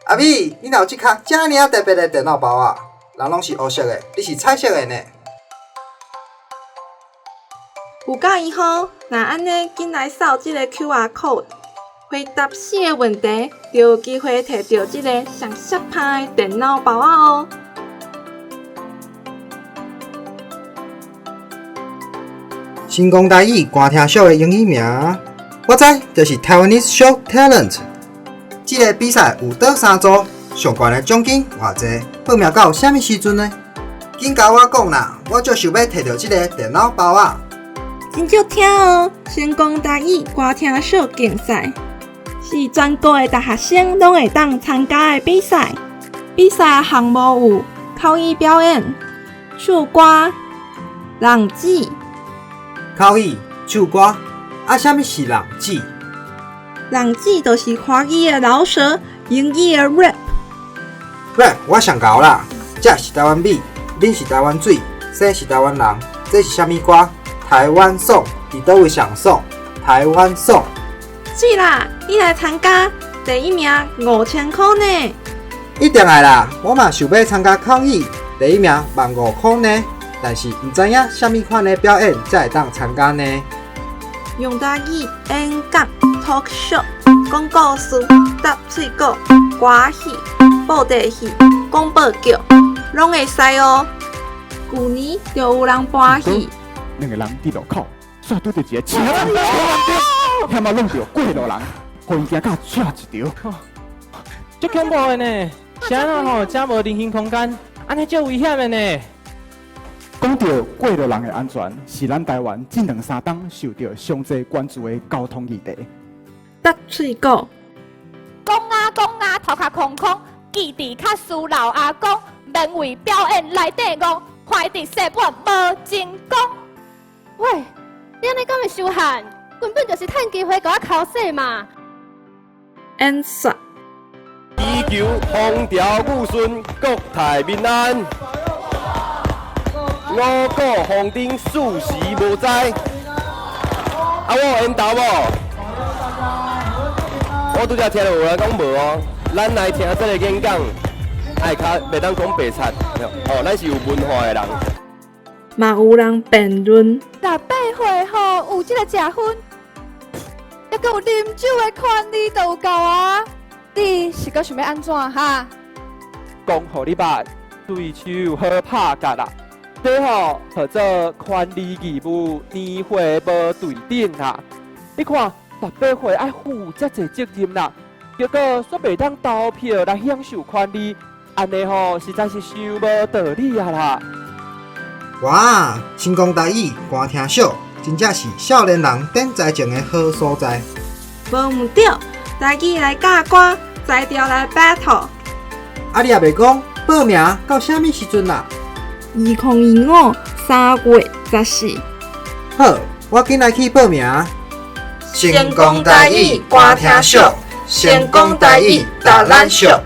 阿美，你哪有這跤遮爾仔特別的電腦包仔？人攏是烏色的，你是彩色的呢？有佮意吼，若按呢緊來掃這個 QR code，回答四个問題，就有機會摕著這个上爍芳的電腦包仔哦。成功台語歌聽秀的英語名，我知，就是 Taiwanese Show Talent。這个比賽有佗三組，上懸的獎金偌濟？報名到啥物時陣呢？緊共我講啦，我足想欲摕著這个電腦包仔。真少聽哦！成功台語歌聽秀競賽是全國的大學生攏會當參加的比賽。比賽項目有口語表演、唱歌、朗舌。口語、唱歌，啊，啥物是朗舌？朗舌就是華語的饒舌，英語的 rap。 rap 我上𠢕啦，這是台灣米，啉是台灣水，生是台灣人，這是啥物歌？台灣爽，佇佗位上爽？台灣爽。水啦，你來參加，第一名5000箍呢！一定愛啦，我嘛想欲參加口語，第一名15,000箍呢。但是毋知影啥物款的表演才會當參加呢？用台語演講、talk show、講故事、答喙鼓、歌戲、布袋戲、廣播劇，攏會使哦。舊年就有人搬戲。兩个人佇路口，煞拄著一个車險仔挵著過路人，予𪜶驚甲掣一著。足恐怖的呢！是按怎吼，遮無人行空間，按呢足危險的呢。講著過路人的安全，是咱台灣這兩三冬受著上濟關注的交通議題。答喙鼓。講啊講啊，頭殼空空，記佇較輸老阿公，免為表演內底戇，懷佇世本無成功。喂，你按呢敢會傷漢？根本就是趁機會共我剾洗嘛！演說。祈求風調雨順，國泰民安，五穀豐登，四時無災。啊，我有緣投無？我拄才聽著有人講無哦。咱來聽這个演講，愛較袂當講白賊，哦，咱是有文化的人。嘛有人辯論。 18歲吼有這个食薰，猶閣有啉酒的權利就有夠啊！你是閣想欲按怎哈？講予你捌，對手好拍甲啦，這吼號做權利義務年歲無對等啦。你看，十八歲愛負遮濟責任啦，結果煞袂當投票來享受權利，按呢吼實在是傷無道理啊啦！哇，成功台語歌聽秀，真正是少年人等才情的好所在。無毋對，台語來教歌，才調來 battle。啊，你也袂講報名到啥物時陣啦？2025 3月14。好，我緊來去報名。成功台語歌聽秀，成功台語逐咱秀。